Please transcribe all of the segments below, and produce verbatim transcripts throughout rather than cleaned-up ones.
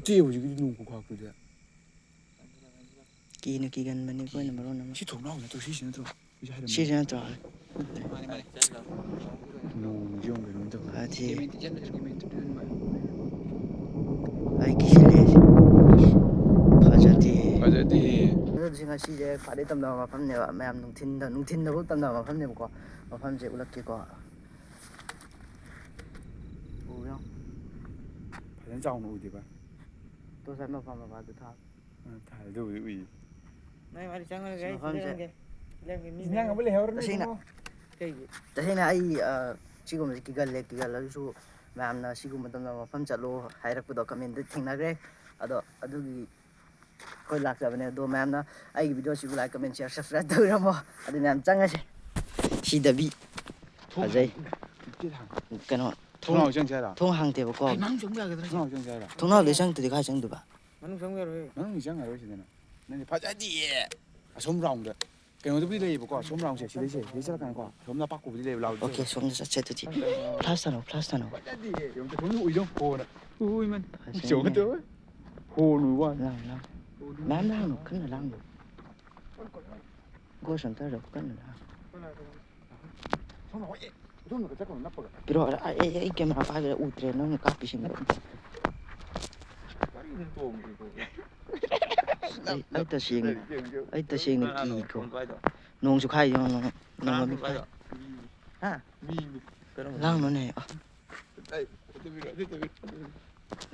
ꯅꯠꯇꯦ, ꯍꯧꯖꯤꯛꯀꯤꯗꯤ ꯅꯣꯡ ꯈꯨꯈꯥꯛꯇꯨꯗꯤ꯫ ꯀꯤꯅ ꯀꯤꯒꯟꯕꯅꯤ ꯑꯩꯈꯣꯏꯅ ꯃꯔꯣꯟ ꯑꯃ꯫ ꯁꯤ ꯊꯣꯡꯅꯥꯎ ꯅꯠꯇ꯭ꯔꯣ? ꯁꯤꯁꯤ ꯅꯠꯇ꯭ꯔꯣ? ꯁꯤꯁꯦ ꯍꯥꯏꯔꯝꯃꯦ꯫ ꯁꯤꯁꯤ ꯅꯠꯇ꯭ꯔꯣ? ꯅꯣꯡꯁꯤ ꯌꯦꯡꯉꯨ ꯀꯩꯅꯣꯝ ꯇꯧꯋꯦ꯫ ꯐꯗꯤ꯫ ꯑꯩ ꯀꯤꯁꯤꯜꯂꯦ꯫ ꯐꯖꯗꯦ꯫ ꯐꯖꯗꯦ꯫ ꯑꯗꯨꯗꯤ ꯉꯁꯤꯁꯦ ꯈ꯭ꯋꯥꯏꯗꯩ ꯇꯝꯅꯕ ꯃꯐꯝꯅꯦꯕ꯫ ꯃꯌꯥꯝ ꯅꯨꯡꯊꯤꯟꯗ, ꯅꯨꯡꯊꯤꯟꯗꯐꯥꯎ ꯇꯝꯅꯕ ꯃꯐꯝꯅꯦꯕꯀꯣ꯫ ꯃꯐꯝꯁꯦ ꯎꯠꯂꯛꯀꯦꯀꯣ꯫ ꯎꯕ꯭ꯔꯥ? ꯐꯖꯅ ꯆꯥꯎꯅ ꯎꯗꯦꯕ꯫ ꯇꯣꯔꯆ ꯂꯥꯏꯠ ꯃꯄꯥ ꯃꯄꯥꯗꯨ ꯊꯥ꯫ ꯑ, ꯊꯥ-, ꯑꯗꯨꯕꯨꯗꯤ ꯎꯏ꯫ ꯅꯪ ꯋꯥꯔꯤ ꯆꯪꯉꯔꯣꯏꯒꯦ, ꯑꯩ ꯃꯐꯝꯁꯦ ꯁꯤꯗ ꯂꯩꯔꯝꯒꯦ꯫ ꯂꯩꯔꯝꯒꯦ, ꯃꯤ ꯏꯟꯖꯥꯡ ꯑꯃ ꯂꯩꯍꯧꯔꯅꯤ ꯇꯁꯦꯡꯅ꯫ ꯏꯕꯨꯡꯉꯣ꯫ ꯀꯩꯒꯤ? ꯇꯁꯦꯡꯅ ꯑꯩ, ꯑ, ꯁꯤꯒꯨꯝꯕꯁꯦ ꯀꯤꯒꯜꯂꯦ, ꯀꯤꯒꯜꯂꯒꯁꯨ ꯃꯌꯥꯝꯅ ꯁꯤꯒꯨꯝꯕ ꯃꯇꯝꯗ ꯃꯐꯝ ꯆꯠꯂꯣ ꯍꯥꯏꯔꯛꯄꯗꯣ comment ꯊꯦꯡꯅꯈ꯭ꯔꯦ꯫ ꯑꯗꯣ ꯑꯗꯨꯒꯤ ꯑꯩꯈꯣꯏ ꯂꯥꯛꯆꯕꯅꯦ꯫ ꯑꯗꯣ ꯃꯌꯥꯝꯅ ꯑꯩꯒꯤ video ꯁꯤꯕꯨ like, comment, share, subscribe ꯇꯧꯕꯤꯔꯝꯃꯣ꯫ ꯑꯗꯨ ꯃꯌꯥꯝ ꯆꯪꯉꯁꯦ꯫ ꯁꯤꯗꯕꯤ꯫ ꯊꯣꯡ ꯐꯖꯩ꯫ ꯍꯥꯡ-, ꯒꯦꯠ ꯍꯥꯡ-, ꯀꯩꯅꯣ, ꯊꯣꯡ-, ꯊꯣꯡꯅꯥꯎ ꯆꯪꯁꯦ ꯍꯥꯏꯔꯣ? ꯊꯣꯡ ꯍꯥꯡꯗꯦꯕꯀꯣ꯫ ꯑꯩ ꯃꯅꯨꯡ ꯆꯪꯕ ꯌꯥꯒꯗ꯭ꯔꯥ? ꯊꯣꯡꯅꯥꯎ ꯆꯪꯁꯦ ꯍꯥꯏꯔꯣ? ꯊꯣꯡꯅꯥꯎꯗꯩ ꯆꯪꯗ꯭ꯔꯗꯤ ꯀꯥꯏ ꯆꯪꯗꯣꯏꯕ? ꯃꯅꯨꯡ ꯆꯪꯕ ꯌꯥꯔꯣꯏ꯫ ꯃꯅꯨꯡꯗꯤ ꯆꯪꯉꯔꯣꯏ ꯁꯤꯗꯅ꯫ ꯅꯪꯗꯤ ꯐꯖꯗꯤꯌꯦ꯫ ꯑꯁꯣꯝ round ꯗ꯫ ꯀꯩꯅꯣꯗꯨꯕꯨꯗꯤ ꯂꯩꯌꯦꯕꯀꯣ, ꯑꯁꯣꯝ round ꯁꯦ, ꯁꯤꯗꯩꯁꯦ, ꯁꯤꯗꯩ ꯆꯠꯂꯀꯥꯟꯗꯀꯣ, ꯑꯁꯣꯝ ꯅꯄꯥꯛ ꯀꯨꯕꯗꯤ ꯂꯩꯌꯦꯕ, ꯂꯥꯎꯗꯤ OK, ꯂꯩꯌꯦꯕ꯫ ꯁꯣꯝꯗ ꯆꯠꯁꯦ ꯑꯗꯨꯗꯤ꯫ Flash ꯊꯥꯅꯧ, flash ꯊꯥꯅꯧ꯫ ꯐꯖꯗꯤꯌꯦ, ꯌꯦꯡꯉꯨ, ꯁꯣꯝꯗ ꯎꯏ ꯌꯦꯡꯉꯨ, ꯍꯣꯅ꯫ ꯎꯏ ꯃꯟ꯫ ꯐꯖꯩꯅꯦ꯫ ꯌꯦꯡꯉꯨ ꯇꯧꯋꯦ꯫ ꯍꯣꯅ ꯎꯏ ꯋꯥꯅꯤ꯫ ꯂꯥꯡ, ꯂꯥꯡ꯫ ꯃꯌꯥꯝ ꯂꯥꯡꯅꯨ, ꯀꯟꯅ ꯂꯥꯡꯅꯨ꯫ Ghost Hunter ꯗꯣ ꯀꯟꯅ ꯂꯥꯡ꯫ ꯁꯣꯝꯗ ꯍꯣꯏ, ꯑꯦ, ꯑꯗꯣꯝꯗꯒ ꯆꯠꯀꯅꯨ, ꯅꯞꯄꯒ꯫ ꯄꯤꯔꯛꯑꯣ, ꯑꯩ, ꯑꯩ, ꯑꯩ camera ꯄꯥꯏꯕꯗ ꯎꯗ꯭ꯔꯦ, ꯅꯪꯅ ꯀꯥꯞꯄꯤꯁꯤꯡꯗꯣ꯫ ꯒꯥꯔꯤꯗ ꯇꯣꯡꯉꯤꯀꯣ꯫ ꯑꯩ, ꯑꯩ ꯇꯁꯦꯡꯅ, ꯌꯦꯡꯉꯨ, ꯌꯦꯡꯉꯨ꯫ ꯑꯩ ꯇꯁꯦꯡꯅ ꯀꯅꯥꯅꯣ ꯀꯤꯀꯣ꯫ ꯐꯣꯟ ꯄꯥꯏꯗꯣ? ꯅꯣꯡꯁꯨ ꯈꯥꯏ ꯌꯦꯡꯉꯣ, ꯅꯣꯡ, ꯅꯣꯡ ꯀꯅꯥꯅꯣ ꯃꯃꯤꯠ ꯐꯣꯟ ꯈꯥꯏ꯫ ꯄꯥꯏꯗꯣ? ꯍꯥ? ꯃꯤ, ꯃꯤ꯫ ꯀꯔꯝꯕ ꯃꯤ? ꯂꯥꯡꯅꯨꯅꯦ꯫ ꯑ꯫ ꯑꯩ, ꯑꯗꯨ ꯄꯤꯔꯛꯑꯣ, ꯑꯗꯨ ꯄꯤꯔꯛꯑꯣ꯫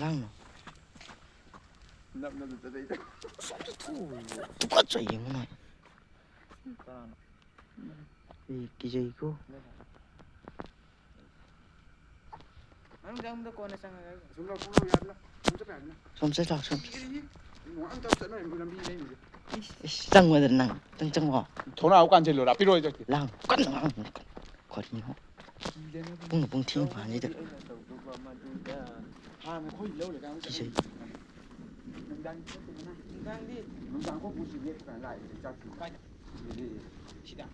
ꯂꯥꯡꯅꯨ꯫ ꯅꯞ, ꯅꯞ ꯆꯠꯂꯛꯏꯗ꯫ ꯑꯁ, ꯑꯝꯇ ꯊꯣꯛꯎ꯫ ꯇꯨꯀꯠꯆꯩꯌꯦ, ꯃꯅꯥꯏ꯫ ꯀꯅꯥꯅꯣ? ꯑꯩ ꯀꯤꯖꯩꯀꯣ꯫ ꯃꯅꯨꯡ ꯆꯪꯕꯗ ꯀꯣꯟꯅ ꯆꯪꯉꯒꯦ꯫ ꯑꯁꯣꯝ ꯂꯥꯎ, ꯁꯣꯝ ꯂꯥꯎ, ꯌꯥꯗꯅ꯫ ꯁꯣꯝ ꯆꯠꯄ ꯌꯥꯗꯅ꯫ ꯁꯣꯝ ꯆꯠ ꯂꯥꯎ, ꯁꯣꯝ ꯆꯠ꯫ ꯀꯤꯔꯤꯌꯦ꯫ ꯅꯨꯡꯉꯥꯏ ꯑꯝꯇ ꯆꯠꯅꯔꯤꯕ ꯂꯝꯕꯤ ꯂꯩꯔꯤꯁꯦ꯫ ꯏꯁ, ꯏꯁ, ꯆꯪꯉꯣꯗꯅ ꯅꯪ꯫ ꯅꯪ ꯆꯪꯉꯣ꯫ ꯊꯣꯡꯅꯥꯎ ꯀꯥꯟꯁꯤꯜꯂꯣ, ꯔꯥꯄꯤꯔꯣꯏ ꯆꯠꯀꯦ꯫ ꯂꯥꯡ, ꯀꯟꯅ ꯉꯥꯡ-, ꯀꯔꯤꯅꯣ? ꯄꯨꯡ, ꯄꯨꯡ ꯊꯦꯡ ꯀꯥꯟꯁꯤꯗ꯫ ꯍꯥꯟꯅ ꯑꯩꯈꯣꯏ ꯂꯧ ꯂꯩꯀꯥꯟꯗ ꯀꯤꯖꯩ꯫ ꯅꯨꯡꯗꯥꯡ ꯆꯠꯇꯦꯗꯅ꯫ ꯅꯨꯡꯗꯥꯡꯗꯤ? ꯅꯨꯡꯗꯥꯡ ꯑꯩꯈꯣꯏ ꯄꯨꯁꯤ ꯂꯦꯞꯄ ꯀꯥꯟꯗ ꯂꯥꯛꯏ, ꯆꯥꯛ ꯊꯤꯕ꯫ ꯀꯥꯏꯗ? ꯁꯤꯗ꯫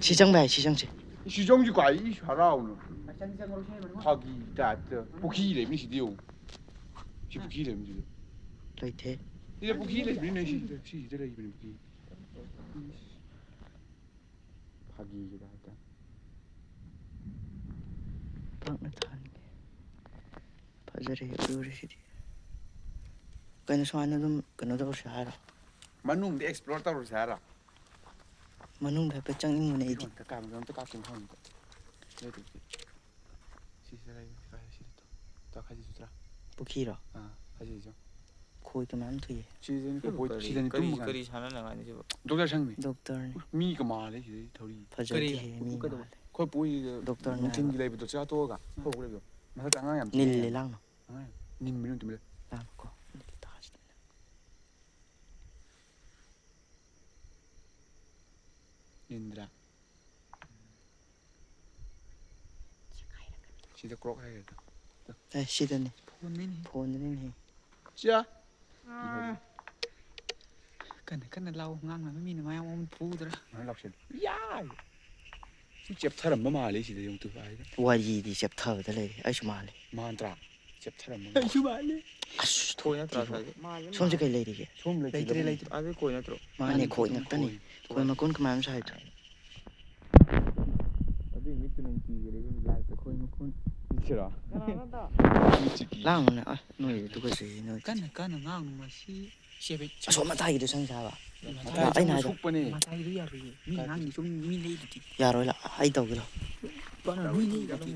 ꯁꯤ ꯆꯪꯕ ꯌꯥꯏ, ꯁꯤ ꯆꯪꯁꯦ꯫ ꯁꯤ ꯆꯪꯁꯤ ꯀꯥꯏ, ꯏꯁ, ꯍꯔꯥꯎꯅ꯫ ꯐꯥꯒꯤ type ꯇ꯫ ꯄꯨꯈ꯭ꯔꯤ ꯂꯩꯕꯅꯤ ꯁꯤꯗꯤ ꯌꯦꯡꯉꯨ꯫ ꯁꯤ ꯄꯨꯈ꯭ꯔꯤ ꯂꯩꯕꯅꯤꯗ꯫ ꯂꯩꯇꯦ꯫ ꯁꯤꯗ ꯄꯨꯈ꯭ꯔꯤ ꯂꯩꯕꯅꯤꯅꯦ, ꯁꯤꯗ, ꯁꯤꯁꯤꯗ ꯂꯩꯕꯅꯤ ꯄꯨꯈ꯭ꯔꯤ꯫ ꯐꯥꯒꯤꯒꯤꯗ ꯍꯥꯏꯇꯥꯔꯦ꯫ ꯄꯥꯛꯅ ꯊꯥꯍꯟꯒꯦ꯫ ꯐꯖꯔꯦ ꯎꯔꯤꯁꯤꯗꯤ꯫ ꯀꯩꯅꯣ ꯁꯨꯃꯥꯏꯅ ꯑꯗꯨꯝ ꯀꯩꯅꯣ ꯇꯧꯔꯁꯦ ꯍꯥꯏꯔꯣ? ꯃꯅꯨꯡꯗ explore ꯇꯧꯔꯨꯁꯦ ꯍꯥꯏꯔꯣ? ꯃꯅꯨꯡꯗ ꯍꯥꯏꯐꯦꯠ ꯆꯪꯅꯤꯡꯕꯅꯦ ꯑꯩꯗꯤ꯫ ꯀꯥ ꯃꯅꯨꯡꯗ ꯑꯝꯇ ꯀꯥꯞꯁꯦ ꯃꯐꯝ ꯑꯝꯇ꯫ ꯂꯩꯇꯦ꯫ ꯁꯤꯁꯤꯗ ꯂꯩꯕꯅꯤ꯫ ꯀꯥꯏ ꯁꯤꯗ ꯇꯣ꯫ ꯇꯣ ꯈꯥꯏꯖꯤꯁꯨ ꯇꯔꯥ꯫ ꯄꯨꯈ꯭ꯔꯤꯔꯣ? ꯑꯥ, ꯈꯥꯏꯖꯤꯁꯨ꯫ ꯈꯣꯏꯒ ꯃꯌꯥꯝ ꯊꯨꯏꯌꯦ꯫ ꯁꯤꯗꯅꯤ ꯁꯤꯕꯨ ꯀꯣꯏ-, ꯀꯔꯤ, ꯁꯤꯗꯅꯤ ꯀꯔꯤ, ꯇꯨꯝꯕ ꯀꯥꯟꯗ꯫ ꯀꯔꯤ ꯁꯥꯟꯅꯅꯉꯥꯏꯅꯣ ꯁꯤꯕꯨ? ꯗꯣꯛꯇꯔ ꯁꯪꯅꯤ꯫ ꯗꯣꯛꯇꯔꯅꯤ꯫ ꯃꯤꯒ ꯃꯥꯜꯂꯦ ꯁꯤꯗꯩ ꯊꯧꯔꯤ꯫ ꯐꯖꯗꯦꯍꯦ, ꯀꯔꯤ? ꯃꯤ ꯀꯩꯗꯧꯕ? ꯃꯥꯜꯂꯦ꯫ ꯑꯩꯈꯣꯏ ꯄꯨꯏꯗ ꯗꯣꯛꯇꯔꯅꯦ ꯅꯨꯡꯊꯤꯟꯒꯤ ꯍꯥꯏꯕ꯫ ꯂꯩꯕꯗꯣ ꯆꯥꯛ ꯇꯣꯛꯑꯒ ꯍꯧꯒꯠꯂꯛꯏꯗꯣ꯫ ꯃꯊꯛꯇ ꯑꯉꯥꯡ ꯌꯥꯝ ꯅꯤꯜꯂꯦ ꯊꯦꯡꯉꯦ꯫ ꯂꯥꯡꯅꯣ꯫ ꯑꯉꯥꯡ ꯌꯥꯝ ꯅꯤꯟꯕꯅꯤ ꯑꯗꯨꯝ ꯂꯩ꯫ ꯂꯥꯡꯅꯣꯀꯣ꯫ ꯑꯗꯨꯗꯤ ꯇꯥꯁꯤ꯫ ꯏꯟꯗ꯭ꯔꯥ꯫ ꯁꯤꯗ ꯀ꯭ꯔꯣꯛ ꯍꯥꯏꯒꯗ꯭ꯔꯥ? ꯑꯦ, ꯁꯤꯗꯅꯤ꯫ ꯐꯣꯟꯗꯅꯤ꯫ ꯐꯣꯟꯗꯅꯤꯅꯦꯍꯦ꯫ ꯆꯥ꯫ ꯀꯟꯅ ꯀꯟꯅ ꯂꯥꯎ, ꯉꯥꯡꯅꯕ ꯃꯤꯅ ꯃꯌꯥꯝ ꯑꯃ ꯐꯨꯗ꯭ꯔꯥ? ꯃꯥꯅ ꯂꯥꯎꯁꯜꯂꯨ꯫ ꯌꯥꯏ! ꯁꯤ ꯆꯦꯞꯊꯔꯝꯕ ꯃꯥꯜꯂꯦ ꯁꯤꯗ ꯌꯦꯡꯉꯨ ꯇꯨ ꯍꯥꯏꯗ꯫ ꯋꯥꯔꯤꯗꯤ ꯆꯦꯞꯊꯕꯗ ꯂꯩꯔꯦ꯫ ꯑꯩꯁꯨ ꯃꯥꯜꯂꯦ꯫ ꯃꯥꯟꯗ꯭ꯔꯥ? ꯆꯦꯞꯊꯔꯝꯕ ꯃꯥꯜꯂꯦ꯫ ꯑꯩꯁꯨ ꯃꯥꯜꯂꯦ꯫ ꯑꯁ, ꯈꯣꯏ ꯅꯠꯇ꯭ꯔꯥ ꯊꯤꯕ꯫ ꯁ꯭ꯋꯥꯏꯁꯦ? ꯃꯥꯜꯂꯦ, ꯁꯣꯝꯁꯦ ꯃꯥꯜꯂꯦ꯫ ꯀꯩ ꯂꯩꯔꯤꯒꯦ? ꯁꯣꯝ ꯂꯩꯇꯦ, ꯂꯩꯇ꯭ꯔꯦ, ꯂꯩꯇ꯭ꯔꯦ꯫ ꯑꯗꯨ ꯈꯣꯏ ꯅꯠꯇ꯭ꯔꯣ? ꯃꯥꯅꯦ, ꯃꯥꯅꯦ, ꯈꯣꯏ ꯈꯣꯏ ꯉꯥꯛꯇꯅꯤ꯫ ꯃꯀꯣꯟ꯫ ꯈꯣꯏ ꯃꯀꯣꯟ ꯀꯃꯥꯏꯅ ꯁꯥꯏꯗꯣ? ꯑꯗꯨꯏ ꯃꯤꯠꯇꯨꯅ ꯅꯨꯡꯇꯤꯒꯤ ꯂꯩꯕ ꯂꯥꯏꯠꯇ ꯈꯣꯏ ꯃꯀꯣꯟ꯫ ꯃꯤꯠꯁꯤꯔꯣ? ꯀꯅꯥꯅꯣꯗ? ꯃꯤꯠꯁꯤꯒꯤ꯫ ꯂꯥꯡꯒꯅꯨ꯫ ꯑ, ꯅꯣꯏꯗꯤ ꯇꯨꯀꯠꯆꯩꯌꯦ, ꯅꯣꯏꯗꯤ꯫ ꯀꯟꯅ ꯀꯟꯅ ꯉꯥꯡꯅꯨ ꯃꯁꯤ꯫ ꯁꯦꯕꯦꯠ꯫ ꯑꯁꯣꯝ ꯃꯇꯥꯏꯒꯤꯗꯣ ꯆꯪꯁꯦ ꯍꯥꯏꯕ꯫ ꯃꯇꯥꯏ ꯑꯩꯅ ꯍꯥꯏꯗꯣ꯫ ꯁꯨꯛꯄꯅꯦ꯫ ꯃꯇꯥꯏꯗꯣ ꯌꯥꯔꯣꯏꯌꯦ꯫ ꯃꯤ ꯀꯥꯏꯗ? ꯉꯥꯡꯉꯤ ꯁꯨꯝ ꯃꯤ ꯂꯩꯗꯨꯗꯤ꯫ ꯌꯥꯔꯣꯏ ꯂꯥ-, ꯑꯩ ꯇꯧꯒꯦ ꯂꯥꯎ꯫ ꯄꯥꯅ ꯃꯤ ꯂꯩꯗꯨꯗꯤ꯫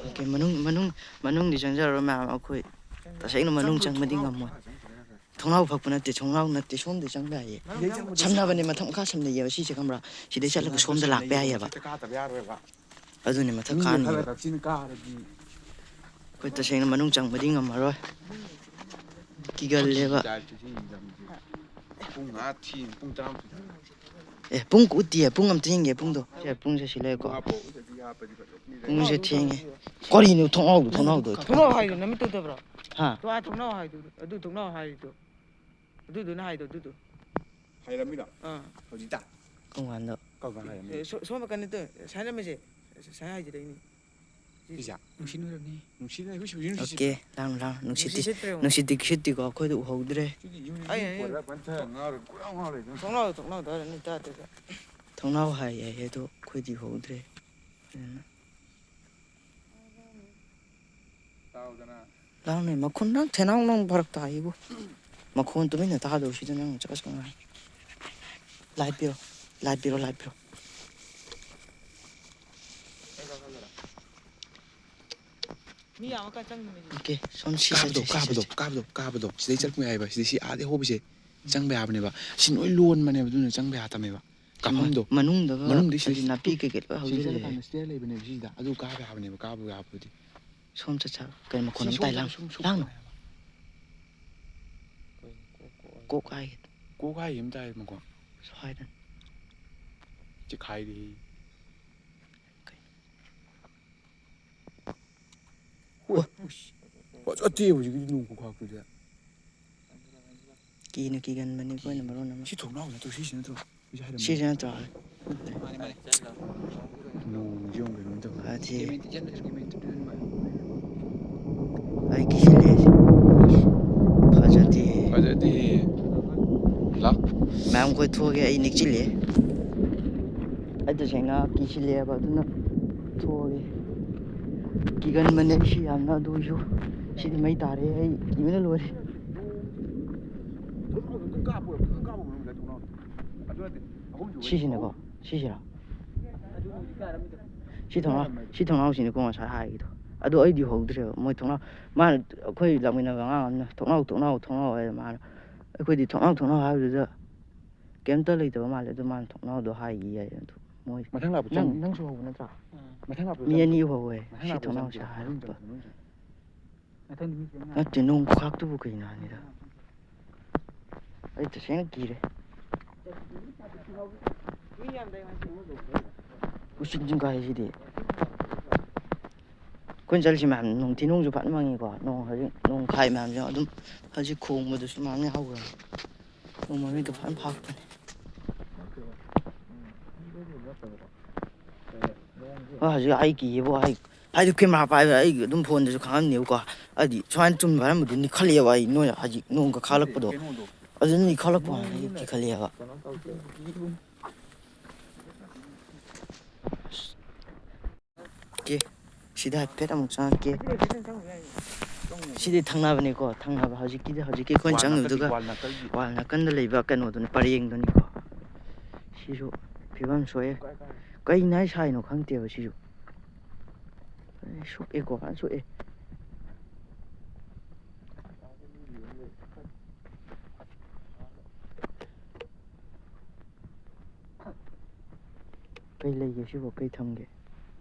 ꯑꯣꯀꯦ, ꯃꯅꯨꯡ, ꯃꯅꯨꯡ, ꯃꯅꯨꯡꯗꯤ ꯆꯪꯖꯔꯔꯣꯏ ꯃꯌꯥꯝ ꯑꯩꯈꯣꯏ꯫ ꯇꯁꯦꯡꯅ ꯃꯅꯨꯡ ꯆꯪꯕꯗꯤ ꯉꯝꯃꯣꯏ꯫ ꯊꯣꯡꯅꯥꯎ ꯐꯛꯄ ꯅꯠꯇꯦ, ꯊꯣꯡꯅꯥꯎ ꯅꯠꯇꯦ, ꯁꯣꯝꯗ ꯆꯪꯕ ꯌꯥꯏꯌꯦ꯫ ꯁꯝꯅꯕꯅꯦ, ꯃꯊꯛ ꯃꯈꯥ ꯁꯝꯅꯩꯌꯦꯕ ꯁꯤꯁꯦ, ꯈꯪꯕ꯭ꯔꯥ? ꯁꯤꯗꯩ ꯆꯠꯂꯒ ꯁꯣꯝꯗ ꯂꯥꯛꯄ ꯌꯥꯏꯌꯦꯕ꯫ ꯃꯊꯛꯇ ꯀꯥꯗꯕ ꯌꯥꯔꯣꯏꯕ꯫ ꯑꯗꯨꯅꯦ, ꯃꯊꯛ ꯃꯤꯅ ꯀꯥꯅꯤꯕ꯫ ꯈꯔ ꯀꯛꯆꯤꯟ ꯀꯥꯔꯗꯤ꯫ ꯑꯩꯈꯣꯏ ꯇꯁꯦꯡꯅ ꯃꯅꯨꯡ ꯆꯪꯕꯗꯤ ꯉꯝꯃꯔꯣꯏ꯫ ꯀꯤꯒꯜꯂꯦꯕ꯫ ꯄꯨꯡ ꯑꯥ ꯊꯦꯡ-, ꯄꯨꯡ ꯇꯔꯥꯃꯥꯊꯣꯏ ꯇꯥꯔꯦ꯫ ꯑꯦ, ꯄꯨꯡ ꯎꯠꯇꯤꯌꯦ, ꯄꯨꯡ ꯑꯝꯇ ꯌꯦꯡꯒꯦ, ꯄꯨꯡꯗꯣ꯫ ꯁꯦ, ꯄꯨꯡꯁꯦ ꯁꯤ ꯂꯩꯔꯦꯀꯣ꯫ ꯄꯨꯡ ꯍꯥꯞꯄꯣ, ꯎꯠꯇꯗꯤ ꯍꯥꯞꯄꯗꯤ ꯐꯖꯕꯅꯤꯗ꯫ ꯄꯨꯡꯁꯦ ꯊꯦꯡꯉꯦ꯫ ꯀꯔꯤꯅꯣ ꯊꯣꯡꯅꯥꯎꯗꯣ, ꯊꯣꯡꯅꯥꯎꯗꯣ? ꯊꯣꯡꯅꯥꯎ ꯍꯥꯏꯗꯣ ꯅꯃꯤꯠꯇ ꯎꯗꯕ꯭ꯔꯣ? ꯍꯥ? ꯇꯣ, ꯑꯥ, ꯊꯣꯡꯅꯥꯎ ꯍꯥꯏꯗꯣ, ꯑꯗꯨ ꯊꯣꯡꯅꯥꯎ ꯍꯥꯏꯔꯤꯗꯣ꯫ ꯑꯗꯨꯗꯨꯅ ꯍꯥꯏꯗꯣ, ꯑꯗꯨꯗꯣ꯫ ꯍꯥꯏꯔꯝꯃꯤꯔꯣ? ꯑꯥ꯫ ꯍꯧꯖꯤꯛꯇ? ꯀꯔꯝ ꯀꯥꯟꯗ? ꯀꯔꯝ ꯀꯥꯟꯗ ꯍꯥꯏꯔꯝꯃꯤ? ꯑꯦ, ꯁꯣ-, ꯁꯣꯝ ꯅꯥꯀꯟꯗ ꯇꯧ-, ꯁꯥꯏꯟ ꯑꯃꯁꯦ꯫ ꯁꯥꯏꯟ ꯍꯥꯏꯁꯤꯗ ꯑꯩꯅꯤ꯫ ꯄꯤꯖꯥ꯫ ꯅꯨꯡꯁꯤꯠ ꯑꯣꯏꯔꯝꯅꯤ꯫ ꯅꯨꯡꯁꯤꯠꯅ ꯑꯩꯈꯣꯏ ꯁꯤꯕ ꯌꯨꯝ ꯅꯨꯡꯁꯤꯠ ꯑꯣꯀꯦ, ꯂꯥꯡ ꯂꯥꯡ꯫ ꯅꯨꯡꯁꯤꯠꯇꯤ, ꯅꯨꯡꯁꯤꯠ ꯁꯤꯠꯇ꯭ꯔꯦ ꯌꯦꯡꯉꯣ꯫ ꯅꯨꯡꯁꯤꯠꯇꯤ ꯁꯤꯠꯇꯦꯀꯣ, ꯑꯩꯈꯣꯏꯗ ꯎꯍꯧꯗ꯭ꯔꯦ꯫ ꯁꯤꯗꯤ ꯌꯨꯝ ꯑꯩ, ꯑꯩ ꯄꯣꯔꯛꯑ ꯐꯖꯅ ꯊꯥꯔ ꯉꯥꯎꯔ ꯀꯣꯏꯉꯥꯎ ꯉꯥꯎ ꯂꯩꯗꯣꯏꯅꯤ꯫ ꯊꯣꯡꯅꯥꯎꯗ, ꯊꯣꯡꯅꯥꯎꯗ ꯑꯣꯏꯔꯝꯅꯤ ꯇꯥꯗꯦꯗ꯫ ꯊꯣꯡꯅꯥꯎ ꯍꯥꯏ ꯍꯥꯏ ꯑꯗꯣ ꯑꯩꯈꯣꯏꯗꯤ ꯎꯍꯧꯗ꯭ꯔꯦ ꯐꯖꯅ꯫ ꯇꯥꯎꯗꯅ꯫ ꯂꯥꯡꯅꯦ ꯃꯈꯨꯟ ꯅꯪ ꯊꯦꯅꯥꯎ ꯅꯪ ꯐꯔꯛ ꯇꯥꯏꯕꯨ꯫ ꯃꯈꯣꯟ ꯇꯨꯃꯤꯟꯅ ꯇꯥꯗꯧꯁꯤꯗ ꯅꯪ ꯆꯀ ꯆꯀ ꯉꯥꯡꯉꯤ꯫ ꯂꯥꯏꯠ ꯄꯤꯔꯣ, ꯂꯥꯏꯠ ꯄꯤꯔꯣ, ꯂꯥꯏꯠ ꯄꯤꯔꯣ꯫ ꯃꯤ ꯌꯥꯝꯃꯀꯥꯟ ꯆꯪꯗꯕꯅꯤ꯫ ꯑꯣꯀꯦ, ꯁꯣꯝ ꯁꯤ ꯀꯥꯕꯗꯣ, ꯁꯥꯏꯗ, ꯁꯤ ꯀꯥꯕꯗꯣ, ꯁꯥꯏꯗ꯫ ꯀꯥꯕꯗꯣ, ꯀꯥꯕꯗꯣ꯫ ꯁꯤꯗꯩ ꯆꯠꯄ ꯌꯥꯏꯕ꯫ ꯁꯤꯗꯩ ꯁꯤ ꯑꯥꯗꯩ ꯍꯧꯕꯁꯦ ꯆꯪꯕ ꯌꯥꯕꯅꯦꯕ꯫ ꯁꯤ ꯂꯣꯏ ꯂꯣꯟꯕꯅꯦꯕ, ꯑꯗꯨꯅ ꯆꯪꯕ ꯌꯥꯗꯕꯅꯦꯕ꯫ ꯀꯥꯐꯝꯗꯣ꯫ ꯃꯅꯨꯡꯗꯒ ꯃꯅꯨꯡꯗꯩ ꯁꯤꯗꯩ ꯍꯥꯏꯗꯤ ꯅꯥꯄꯤ ꯁꯤ ꯀꯩꯀꯩ ꯂꯣꯏ ꯁꯤ ꯍꯧꯖꯤꯜꯂꯦ꯫ ꯆꯠꯂꯀꯥꯟꯗ ꯁ꯭ꯇꯦꯌꯔ ꯂꯩꯕꯅꯦꯕ ꯁꯤꯁꯤꯗ꯫ ꯑꯗꯨ ꯀꯥꯕ ꯌꯥꯕꯅꯦꯕ, ꯀꯥꯕ ꯌꯥꯕꯕꯨꯗꯤ꯫ ꯁꯣꯝ ꯆꯠ ꯆꯠ꯫ ꯀꯩꯅꯣ ꯃꯈꯣꯟ ꯁꯤ ꯑꯃ ꯇꯥꯏ ꯁꯣꯝ ꯂꯥꯡ-, ꯁꯨꯝ ꯁꯨꯝ ꯂꯥꯡꯅꯨ꯫ ꯀꯣꯛ ꯍꯥꯏꯒꯦ꯫ ꯀꯣꯛ ꯍꯥꯏꯒꯦ ꯑꯃ ꯇꯥꯏ ꯃꯈꯣꯟ꯫ ꯁ꯭ꯋꯥꯏꯗꯅꯤ꯫ ꯆꯤꯈꯥꯏꯔꯤ꯫ ꯍꯣꯏ꯫ ꯐꯖꯗꯦ ꯍꯧꯖꯤꯛꯀꯤꯗꯤ ꯅꯣꯡ ꯈꯨꯈꯥꯛꯇꯨꯗꯤ꯫ ꯀꯤꯅ ꯀꯤꯒꯟꯕꯅꯤ ꯑꯩꯈꯣꯏꯅ ꯃꯔꯣꯟ ꯑꯃ꯫ ꯁꯤ ꯊꯣꯡꯅꯥꯎ ꯅꯠꯇ꯭ꯔꯣ? ꯁꯤꯁꯤ ꯅꯠꯇ꯭ꯔꯣ? ꯁꯤꯁꯦ ꯍꯥꯏꯔꯝꯃꯣ꯫ ꯁꯤꯁꯤ ꯅꯠꯇ꯭ꯔꯣ? ꯅꯣꯡꯁꯤ ꯌꯦꯡꯉꯨ ꯀꯩꯅꯣꯝ ꯇꯧꯋꯦ꯫ ꯐꯗꯤ꯫ ꯑꯩ ꯀꯤꯁꯤꯜꯂꯦ꯫ ꯐꯖꯗꯦ꯫ ꯐꯖꯗꯦ꯫ ꯂꯥ꯫ ꯃꯌꯥꯝ ꯀꯣꯏꯊꯣꯛꯑꯒꯦ, ꯑꯩ ꯅꯤꯛꯆꯤꯜꯂꯦ꯫ ꯑꯩ ꯇꯁꯦꯡꯅ ꯀꯤꯁꯤꯜꯂꯦꯕ, ꯑꯗꯨꯅ ꯊꯣꯛꯑꯒꯦ꯫ ꯀꯤꯒꯟꯕꯅꯦ ꯑꯩꯁꯨ ꯌꯥꯝꯅ, ꯑꯗꯨ ꯑꯣꯏꯁꯨ ꯁꯤꯗꯤ ꯃꯩ ꯇꯥꯔꯦ, ꯑꯩ ꯀꯤꯕꯅ ꯂꯣꯏꯔꯦ꯫ ꯁꯤꯁꯤꯅꯀꯣ, ꯁꯤꯁꯤꯔꯥ? ꯁꯤ ꯊꯣꯡꯅꯥꯎ, ꯁꯤ ꯊꯣꯡꯅꯥꯎꯁꯤꯅꯤꯀꯣ ꯉꯁꯥꯏ ꯍꯥꯏꯒꯤꯗꯣ꯫ ꯑꯗꯣ ꯑꯩꯗꯤ ꯎꯍꯧꯗ꯭ꯔꯦꯕ꯫ ꯃꯣꯏ ꯊꯣꯡꯅꯥꯎ, ꯃꯥꯅ, ꯑꯩꯈꯣꯏ ꯂꯥꯛꯃꯤꯟꯅꯕ ꯑꯉꯥꯡ ꯑꯃꯅ "ꯊꯣꯡꯅꯥꯎ, ꯊꯣꯡꯅꯥꯎ, ꯊꯣꯡꯅꯥꯎ" ꯍꯥꯏꯗ ꯃꯥꯅ, ꯑꯩꯈꯣꯏꯗꯤ "ꯊꯣꯡꯅꯥꯎ, ꯊꯣꯡꯅꯥꯎ" ꯍꯥꯏꯕꯗꯨꯗ ꯀꯩꯝꯇ ꯂꯩꯇꯕ ꯃꯥꯜꯂꯦ꯫ ꯑꯗꯣ ꯃꯥꯅ ꯊꯣꯡꯅꯥꯎꯗꯣ ꯍꯥꯏꯒꯤ ꯍꯥꯏ꯫ ꯑꯗꯨ ꯃꯣꯏ ꯃꯊꯪ ꯂꯥꯛꯄ ꯅꯪ, ꯆꯪ-, ꯅꯪꯁꯨ ꯎꯍꯧꯕ ꯅꯠꯇ꯭ꯔꯥ? ꯃꯊꯪ ꯂꯥꯛꯄꯗ ꯃꯤ ꯆꯪ-, ꯑꯅꯤ ꯎꯍꯧꯋꯦ꯫ ꯃꯊꯪ ꯁꯤ ꯂꯥꯛꯄꯗ ꯊꯣꯡꯅꯥꯎꯁꯦ ꯆꯪꯁꯦ, ꯃꯅꯨꯡ ꯍꯥꯏꯔꯛꯄ꯫ ꯆꯪꯁꯦ, ꯃꯅꯨꯡ ꯆꯪꯁꯦ꯫ ꯅꯠꯇꯦ, ꯅꯣꯡ ꯈꯨꯈꯥꯛꯇꯨꯕꯨ ꯀꯩꯅꯣ ꯍꯥꯏꯅꯤꯗ꯫ ꯑꯩ ꯇꯁꯦꯡꯅ ꯀꯤꯔꯦ꯫ ꯎꯆꯤꯟ ꯆꯤꯡꯒꯥꯏꯁꯤꯗꯤ꯫ ꯑꯩꯈꯣꯏꯅ ꯆꯠꯂꯤꯁꯤ ꯃꯌꯥꯝ ꯅꯨꯡꯊꯤ ꯅꯨꯡꯁꯨ ꯐꯖꯅ ꯃꯪꯉꯤꯀꯣ꯫ ꯅꯣꯡ ꯍꯧꯖꯤꯛ ꯅꯣꯡ ꯈꯥꯏ ꯃꯌꯥꯝꯁꯦ ꯑꯗꯨꯝ ꯍꯧꯖꯤꯛ ꯈꯣꯡꯕꯗꯨꯁꯨ ꯃꯌꯥꯝ ꯌꯥꯎꯈ꯭ꯔꯦ꯫ ꯅꯣꯡ ꯃꯃꯤꯠꯇꯣ ꯐꯖꯅ ꯐꯥꯛꯄꯅꯦ꯫ ꯑ, ꯍꯧꯖꯤꯛ ꯑꯩ ꯀꯤꯌꯦꯕꯣ, ꯑꯩ ꯍꯥꯏꯗꯤ ꯀꯦꯃꯦꯔꯥ ꯄꯥꯏꯕ ꯑꯩ ꯑꯗꯨꯝ ꯐꯣꯟꯗꯁꯨ ꯈꯪꯉꯝꯅꯦꯕꯀꯣ꯫ ꯍꯥꯏꯗꯤ ꯁꯨꯃꯥꯏꯅ ꯆꯨꯝꯕ ꯍꯥꯏꯔꯝꯕꯗꯤ ꯅꯤꯛꯈꯠꯂꯛꯑꯦꯕ ꯑꯩ, ꯅꯣꯏ ꯍꯧꯖꯤꯛ ꯅꯣꯡ ꯀꯈꯠꯂꯛꯄꯗꯣ꯫ ꯀꯩꯅꯣꯗꯣ꯫ ꯑꯗꯨ ꯅꯤꯛꯈꯠꯂꯛꯄ ꯀꯥꯟꯗ ꯑꯩ ꯀꯤꯈꯠꯂꯛꯑꯦꯕ꯫ ꯀꯩꯅꯣ ꯇꯧꯗꯦ꯫ ꯀꯦ, ꯁꯤꯗ ꯍꯥꯏꯐꯦꯠ ꯑꯃꯨꯛ ꯆꯪꯉꯛꯀꯦ꯫ ꯁꯤꯗꯤ ꯊꯪꯅꯕꯅꯤꯀꯣ, ꯊꯪꯅꯕ ꯍꯧꯖꯤꯛꯀꯤꯗꯤ, ꯍꯧꯖꯤꯛꯀꯤ ꯑꯩꯈꯣꯏꯅ ꯋꯥꯜ ꯆꯪꯉꯤꯕꯗꯨꯒ ꯅꯥꯀꯟꯒꯤ, ꯋꯥꯜ ꯅꯥꯀꯟꯒꯤ꯫ ꯋꯥꯜ ꯅꯥꯀꯟꯗ ꯂꯩꯕ ꯀꯩꯅꯣꯗꯨꯅꯤ, ꯄꯔꯦꯡꯗꯨꯅꯤꯀꯣ꯫ ꯁꯤꯁꯨ ꯐꯤꯕꯝ ꯁꯣꯛꯑꯦ꯫ ꯀꯩꯅ ꯍꯥꯏ ꯁꯥꯏꯅꯣ ꯈꯪꯗꯦꯕ ꯁꯤꯁꯨ꯫ ꯑꯦ, ꯁꯣꯛꯑꯦꯀꯣ, ꯐꯖꯅ ꯁꯣꯛꯑꯦ꯫ ꯀꯩ ꯂꯩꯒꯦ ꯁꯤꯕꯣ? ꯀꯩ ꯊꯝꯒꯦ?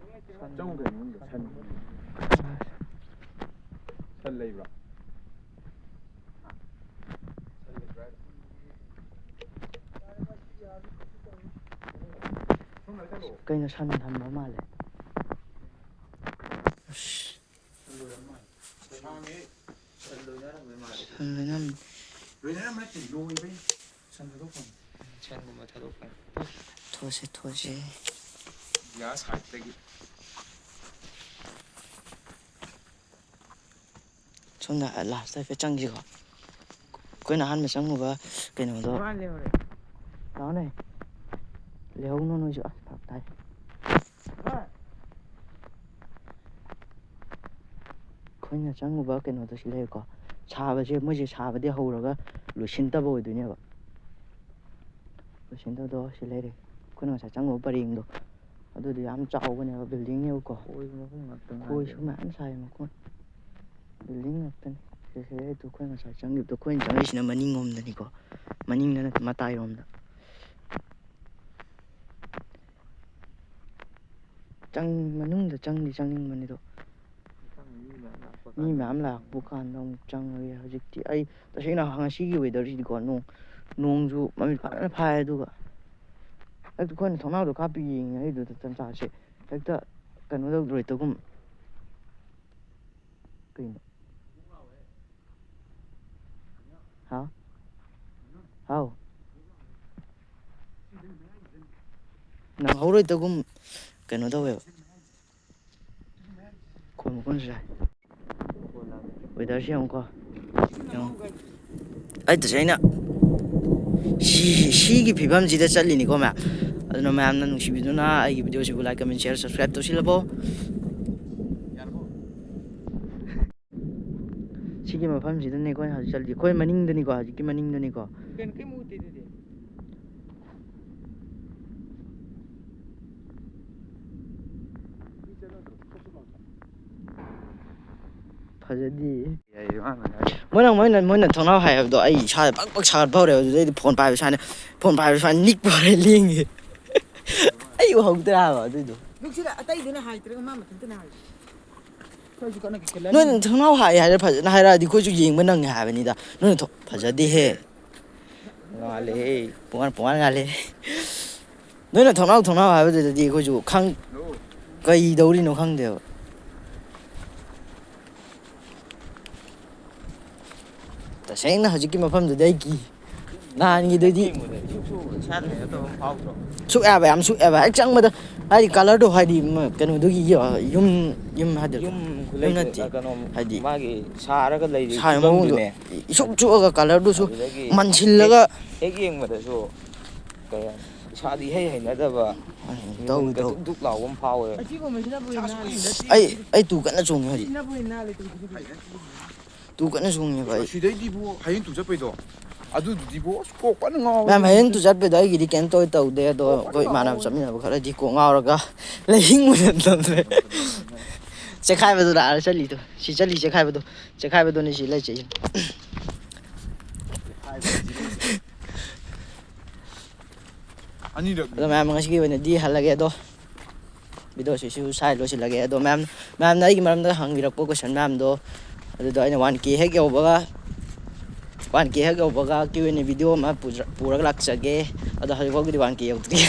ꯆꯪꯉꯨ ꯀꯩꯅꯣ ꯃꯅꯨꯡꯗ, ꯁꯟ꯫ ꯁꯟ ꯂꯩꯕ꯭ꯔꯣ? ꯁꯟ ꯂꯩꯕ꯭ꯔꯥ ꯍꯥꯏꯕ? ꯁꯣꯝꯗ ꯆꯠꯂꯣ꯫ ꯀꯩꯅꯣ, ꯁꯟ ꯊꯝꯕ ꯃꯥꯜꯂꯦ꯫ ꯑꯁ꯫ ꯁꯟ ꯂꯣꯏꯅꯔꯝꯃꯦ꯫ ꯁꯟ ꯂꯣꯏꯅꯔꯝ-, ꯂꯣꯏꯅꯔꯝꯕ ꯅꯠꯇꯦ, ꯂꯣꯏꯕꯩ꯫ ꯁꯟ ꯊꯥꯗꯣꯛꯐꯝ꯫ ꯁꯟꯒꯨꯝꯕ ꯊꯥꯗꯣꯛꯐꯝ꯫ ꯊꯣꯛꯑꯁꯦ, ꯊꯣꯛꯑꯁꯦ꯫ ꯒ꯭ꯌꯥꯁ ꯍꯥꯏꯠꯇꯒꯤ꯫ ꯁꯣꯝꯗ ꯂꯥꯁꯇ ꯍꯥꯏꯐꯦꯠ ꯆꯪꯁꯤꯀꯣ꯫ ꯑꯩꯈꯣꯏꯅ ꯑꯍꯥꯟꯕ ꯆꯪꯉꯨꯕ ꯀꯩꯅꯣꯗꯣ꯫ ꯃꯥ ꯂꯩꯍꯧꯔꯦ꯫ ꯂꯥꯛꯑꯣꯅꯦ꯫ ꯂꯩꯍꯧꯅꯨ ꯅꯣꯏꯁꯨ꯫ ꯑꯁ, ꯐꯔꯛ ꯇꯥꯏ꯫ ꯍꯣꯏ꯫ ꯑꯩꯈꯣꯏꯅ ꯆꯪꯉꯨꯕ ꯀꯩꯅꯣꯗꯣ ꯁꯤ ꯂꯩꯔꯦꯀꯣ꯫ ꯁꯥꯕꯁꯦ, ꯃꯣꯏꯁꯦ ꯁꯥꯕꯗꯤ ꯍꯧꯔꯒ ꯂꯣꯏꯁꯤꯟꯗꯕ ꯑꯣꯏꯗꯣꯏꯅꯦꯕ꯫ ꯂꯣꯏꯁꯤꯟꯗꯕꯗꯣ ꯁꯤ ꯂꯩꯔꯦ꯫ ꯑꯩꯈꯣꯏꯅ ꯉꯁꯥꯏ ꯆꯪꯉꯨꯕ ꯄꯔꯦꯡꯗꯣ꯫ ꯑꯗꯨꯗꯤ ꯌꯥꯝ ꯆꯥꯎꯕꯅꯦꯕ, buildingꯅꯦꯕꯀꯣ꯫ ꯈꯣꯏ ꯃꯈꯣꯡ ꯉꯥꯛꯇ ꯈꯣꯏꯁꯨ ꯉꯥꯏꯔꯦ꯫ ꯃꯌꯥꯝ ꯁꯥꯏ ꯃꯈꯣꯏ꯫ Building ꯉꯥꯛꯇꯅꯤ꯫ ꯁꯤ, ꯁꯤ ꯂꯩꯔꯦ꯫ ꯑꯗꯨ ꯑꯩꯈꯣꯏ ꯉꯁꯥꯏ ꯆꯪꯈꯤꯕꯗꯣ, ꯑꯩꯈꯣꯏꯅ ꯆꯪꯉꯛꯏꯁꯤꯅ ꯃꯅꯤꯡꯂꯣꯝꯗꯅꯤꯀꯣ꯫ ꯃꯅꯤꯡꯗ ꯅꯠꯇꯦ, ꯃꯇꯥꯏꯔꯣꯝꯗ꯫ ꯆꯪ-, ꯃꯅꯨꯡꯗ ꯆꯪꯗꯤ ꯆꯪꯅꯤꯡꯕꯅꯤꯗꯣ꯫ ꯃꯊꯪ ꯃꯤ ꯃꯌꯥꯝ ꯂꯥꯛꯄ ꯃꯤ ꯀꯥꯟꯗ ꯃꯌꯥꯝ ꯑꯃꯨꯛ ꯂꯥꯛꯄ ꯆꯪꯉꯒꯦ꯫ ꯀꯥꯟꯗ ꯑꯃꯨꯛ ꯆꯪꯉꯒꯦ꯫ ꯍꯧꯖꯤꯛꯇꯤ ꯑꯩ ꯇꯁꯦꯡꯅ ꯉꯁꯤꯒꯤ weatherꯁꯤꯗꯤꯀꯣ, ꯅꯣꯡ, ꯅꯣꯡꯁꯨ ꯃꯃꯤꯠ ꯐꯖꯅ ꯐꯥꯏ, ꯑꯗꯨꯒ ꯍꯦꯛꯇ ꯑꯩꯈꯣꯏꯅ ꯊꯣꯡꯅꯥꯎꯗꯣ ꯀꯥꯞꯄ ꯌꯦꯡꯉꯤꯉꯩꯗꯨꯗ ꯇꯟꯖꯥꯁꯦ ꯍꯦꯛꯇ ꯀꯩꯅꯣ ꯇꯧꯗꯣꯏ ꯇꯧꯒꯨꯝ꯫ ꯀꯩꯅꯣ? ꯍꯥꯎ? ꯍꯥꯎ? ꯅꯪꯍꯧꯔꯣꯏꯗꯒꯨꯝ ꯀꯩꯅꯣ ꯇꯧꯋꯦꯕ꯫ ꯈꯣꯟ ꯃꯈꯣꯟꯁꯨ ꯌꯥꯏ꯫ Weatherꯁꯤ ꯌꯦꯡꯉꯨꯀꯣ꯫ ꯌꯦꯡꯉꯨ꯫ ꯑꯩ ꯇꯁꯦꯡꯅ ꯁꯤ-, ꯁꯤꯒꯤ ꯐꯤꯕꯝꯁꯤꯗ ꯆꯠꯂꯤꯅꯤꯀꯣ ꯃꯌꯥꯝ꯫ ꯑꯗꯨꯅ ꯃꯌꯥꯝꯅ ꯅꯨꯡꯁꯤꯕꯤꯗꯨꯅ ꯑꯩꯒꯤ videoꯁꯤꯕꯨ like, comment, share, subscribe ꯇꯧꯁꯤꯜꯂꯕꯣ? ꯁꯤꯒꯤ ꯃꯐꯝꯁꯤꯗꯅꯦꯀꯣ ꯑꯩꯅ ꯍꯧꯖꯤꯛ ꯆꯠꯂꯤꯁꯦ꯫ ꯑꯩꯈꯣꯏ ꯃꯅꯤꯡꯗꯅꯤꯀꯣ, ꯍꯧꯖꯤꯛꯀꯤ ꯃꯅꯤꯡꯗꯅꯤꯀꯣ꯫ ꯀꯩꯅꯣ, ꯀꯩꯝ ꯎꯗꯦ ꯑꯗꯨꯗꯤ꯫ ꯐꯖꯗꯦ꯫ ꯌꯥꯏꯌꯦ, ꯃꯥꯅ ꯍꯥꯏ꯫ ꯃꯣꯏꯅ, ꯃꯣꯏꯅ, ꯃꯣꯏꯅ ꯊꯣꯡꯅꯥꯎ ꯍꯥꯏ ꯍꯥꯏꯕꯗꯣ ꯑꯩ ꯏꯁꯥꯗ ꯄꯛ ꯄꯛ ꯁꯥꯒꯠꯄ ꯍꯧꯔꯦ꯫ ꯑꯗꯨꯗꯩꯗꯤ phone ꯄꯥꯏꯕ ꯁꯨꯃꯥꯏꯅ, phone ꯄꯥꯏꯕ ꯁꯨꯃꯥꯏꯅ ꯅꯤꯛꯄ ꯍꯧꯔꯦ, ꯂꯦꯡꯉꯦ꯫ ꯑꯩ ꯎꯍꯧꯗ꯭ꯔꯦ ꯍꯥꯏꯕ ꯑꯗꯨꯏꯗꯣ꯫ ꯅꯨꯡꯁꯤꯠ ꯑꯇꯩꯗꯨꯅ ꯍꯥꯏꯗ꯭ꯔꯒ ꯃꯥ ꯃꯊꯟꯇꯅ ꯍꯥꯏ꯫ ꯑꯩꯈꯣꯏꯁꯨ ꯀꯟꯅ ꯀꯤꯈꯠꯂꯛꯑꯅꯤ꯫ ꯅꯣꯏꯅ ꯊꯣꯡꯅꯥꯎ ꯍꯥꯏ ꯍꯥꯏꯔ ꯐꯖꯅ ꯍꯥꯏꯔꯛꯑꯗꯤ ꯑꯩꯈꯣꯏꯁꯨ ꯌꯦꯡꯕ ꯅꯪꯉꯦ ꯍꯥꯏꯕꯅꯤꯗ꯫ ꯅꯣꯏꯅ ꯊꯣ-, ꯐꯖꯗꯦꯍꯦ꯫ ꯉꯥꯜꯂꯦꯍꯦ꯫ ꯄꯨꯡꯉꯥꯟ, ꯄꯨꯡꯉꯥꯟ ꯉꯥꯜꯂꯦ꯫ ꯅꯣꯏꯅ ꯊꯣꯡꯅꯥꯎ, ꯊꯣꯡꯅꯥꯎ ꯍꯥꯏꯕꯗꯨꯗꯗꯤ ꯑꯩꯈꯣꯏꯁꯨ ꯈꯪ-, ꯀꯩꯗꯧꯔꯤꯅꯣ ꯈꯪꯗꯦꯕ꯫ ꯇꯁꯦꯡꯅ ꯍꯧꯖꯤꯛꯀꯤ ꯃꯐꯝꯗꯨꯗꯤ ꯑꯩ ꯀꯤ꯫ ꯅꯍꯥꯟꯒꯤꯗꯨꯗꯤ ꯌꯦꯡꯕꯗ ꯏꯁꯨꯛ ꯁꯨꯛ ꯏꯁꯥꯗ ꯀꯩꯅꯣ ꯇꯧꯕ ꯑꯃ ꯐꯥꯎꯗ꯭ꯔꯣ? ꯁꯨꯛ ꯌꯥꯕ, ꯌꯥꯝ ꯁꯨꯛ ꯌꯥꯕ꯫ ꯍꯦꯛ ꯆꯪꯕꯗ ꯍꯥꯏꯗꯤ colourꯗꯣ ꯍꯥꯏꯗꯤ ꯃ-, ꯀꯩꯅꯣꯗꯨꯒꯤ ꯌꯨꯝ, ꯌꯨꯝ ꯍꯥꯏꯗꯣꯏꯔꯣ? ꯌꯨꯝ ꯌꯨꯝ ꯈꯨꯂꯩꯗꯨ, ꯅꯠꯇꯦ꯫ ꯑ, ꯀꯩꯅꯣ, ꯍꯥꯏꯗꯤ ꯃꯥꯒꯤ ꯁꯥꯔꯒ ꯂꯩꯔꯤ ꯁꯥꯔꯤ ꯐꯤꯕꯝꯗꯨꯅꯦ꯫ ꯃꯑꯣꯡꯗꯣ ꯏꯁꯨꯛ ꯁꯨꯛꯑꯒ colourꯗꯨꯁꯨ ꯑꯗꯨꯗꯒꯤ ꯃꯟꯁꯤꯜꯂꯒ ꯍꯦꯛ, ꯍꯦꯛ ꯌꯦꯡꯕꯗꯁꯨ ꯀꯩ ꯍꯥꯏꯅꯤ? ꯏꯁꯥꯗ ꯏꯍꯩ ꯍꯩꯅꯗꯕ, ꯎꯝ, ꯃꯤꯍꯨꯟꯒ ꯇꯧ, ꯇꯧ꯫ ꯗꯨꯛ ꯗꯨꯛ ꯂꯥꯎꯕ ꯑꯃ ꯐꯥꯎꯋꯦꯕ꯫ ꯑꯁꯤꯒꯨꯝꯕꯁꯤꯅꯕꯨ ꯍꯦꯟꯅ ꯍꯥꯜꯂꯤꯗ꯫ ꯑꯩ, ꯑꯩ ꯇꯨ ꯀꯟꯅ ꯆꯣꯡꯉꯤ ꯍꯧꯖꯤꯛ꯫ ꯁꯤꯅꯕꯨ ꯍꯦꯟꯅ ꯍꯥꯜꯂꯦ ꯇꯧꯔꯤꯁꯦ꯫ ꯇꯨ ꯀꯟꯅ ꯆꯣꯡꯉꯦꯕ ꯑꯩ꯫ ꯑꯁꯤꯗꯩꯗꯤꯕꯨ ꯍꯌꯦꯡ ꯇꯨ ꯆꯠꯄꯩꯗꯣ, ꯑꯗꯨꯗꯨꯗꯤꯕꯨ ꯑꯁ ꯀꯣꯛ ꯐꯖꯅ ꯉꯥꯎꯋꯦ꯫ ꯃꯌꯥꯝ ꯍꯌꯦꯡ ꯇꯨ ꯆꯠꯄꯩꯗꯣ ꯑꯩꯒꯤꯗꯤ ꯀꯩꯝ ꯇꯧ ꯇꯧꯗꯦ, ꯑꯗꯣ ꯀꯣꯛ ꯐꯖꯅ ꯑꯩꯈꯣꯏ ꯏꯃꯥꯟꯅꯕ ꯉꯥꯎꯋꯦ꯫ ꯆꯠꯃꯤꯟꯅꯕ ꯈꯔꯗꯤ ꯀꯣꯛ ꯉꯥꯎꯔꯒ ꯂꯩꯍꯤꯡꯕ ꯅꯠꯇꯕꯅꯦ꯫ ꯆꯦꯈꯥꯏꯕꯗꯨ ꯂꯥꯛꯑ ꯆꯠꯂꯤꯗꯣ꯫ ꯁꯤ ꯆꯠꯂꯤ ꯆꯦꯈꯥꯏꯕꯗꯣ꯫ ꯆꯦꯈꯥꯏꯕꯗꯨꯅꯤ ꯁꯤ ꯂꯩ ꯆꯠꯂꯤ꯫ ꯑꯅꯤꯔꯛ꯫ ꯑꯗꯣ ꯃꯌꯥꯝ ꯉꯁꯤꯒꯤ ꯑꯣꯏꯅꯗꯤ ꯍꯜꯂꯒꯦ ꯑꯗꯣ꯫ Videoꯁꯤꯁꯨ ꯁ꯭ꯋꯥꯏ ꯂꯣꯏꯁꯤꯜꯂꯒꯦ꯫ ꯑꯗꯣ ꯃꯌꯥꯝ, ꯃꯌꯥꯝꯅ ꯑꯩꯒꯤ ꯃꯔꯝꯗ ꯍꯪꯕꯤꯔꯛꯄ question ꯃꯌꯥꯝꯗꯣ, ꯑꯗꯨꯗꯣ ꯑꯩꯅ one K ꯍꯦꯛ ꯌꯧꯕꯒ, one K ꯍꯦꯛ ꯌꯧꯕꯒ Q and A video ꯑꯃ ꯄꯨꯖ-, ꯄꯨꯔꯒ ꯂꯥꯛꯆꯒꯦ꯫ ꯑꯗꯣ ꯍꯧꯖꯤꯛꯐꯥꯎꯒꯤꯗꯤ one K ꯌꯧꯗ꯭ꯔꯤ꯫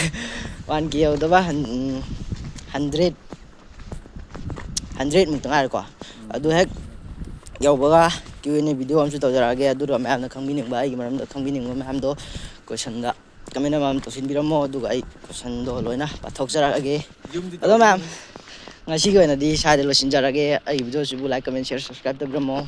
One K ꯌꯧꯗꯕ ꯍꯟ-, ꯎꯝ, hundred, hundred ꯃꯨꯛꯇ ꯉꯥꯏꯔꯦꯀꯣ꯫ ꯎꯝ꯫ ꯑꯗꯨ ꯍꯦꯛ ꯌꯧꯕꯒ Q and A video ꯑꯃꯁꯨ ꯇꯧꯖꯔꯛꯑꯒꯦ꯫ ꯑꯗꯨꯒ ꯃꯌꯥꯝꯅ ꯈꯪꯕꯤꯅꯤꯡꯕ, ꯑꯩꯒꯤ ꯃꯔꯝꯗ ꯈꯪꯕꯤꯅꯤꯡꯕ ꯃꯌꯥꯝꯗꯣ questionꯗ comment ꯑꯃꯃꯝ ꯇꯧꯁꯤꯟꯕꯤꯔꯝꯃꯣ, ꯑꯗꯨꯒ ꯑꯩ questionꯗꯣ ꯂꯣꯏꯅ ꯄꯥꯊꯣꯛꯆꯔꯛꯑꯒꯦ꯫ ꯌꯨꯝꯗꯤ ꯑꯗꯣ ꯃꯌꯥꯝ, ꯇꯧꯔꯛꯀꯅꯤ꯫ ꯉꯁꯤꯒꯤ ꯑꯣꯏꯅꯗꯤ ꯁ꯭ꯋꯥꯏꯗ ꯂꯣꯏꯁꯤꯟꯖꯔꯒꯦ꯫ ꯑꯩ ꯚꯤꯗꯤꯑꯣꯁꯤꯕꯨ like, comment, share, subscribe ꯇꯧꯕꯤꯔꯝꯃꯣ꯫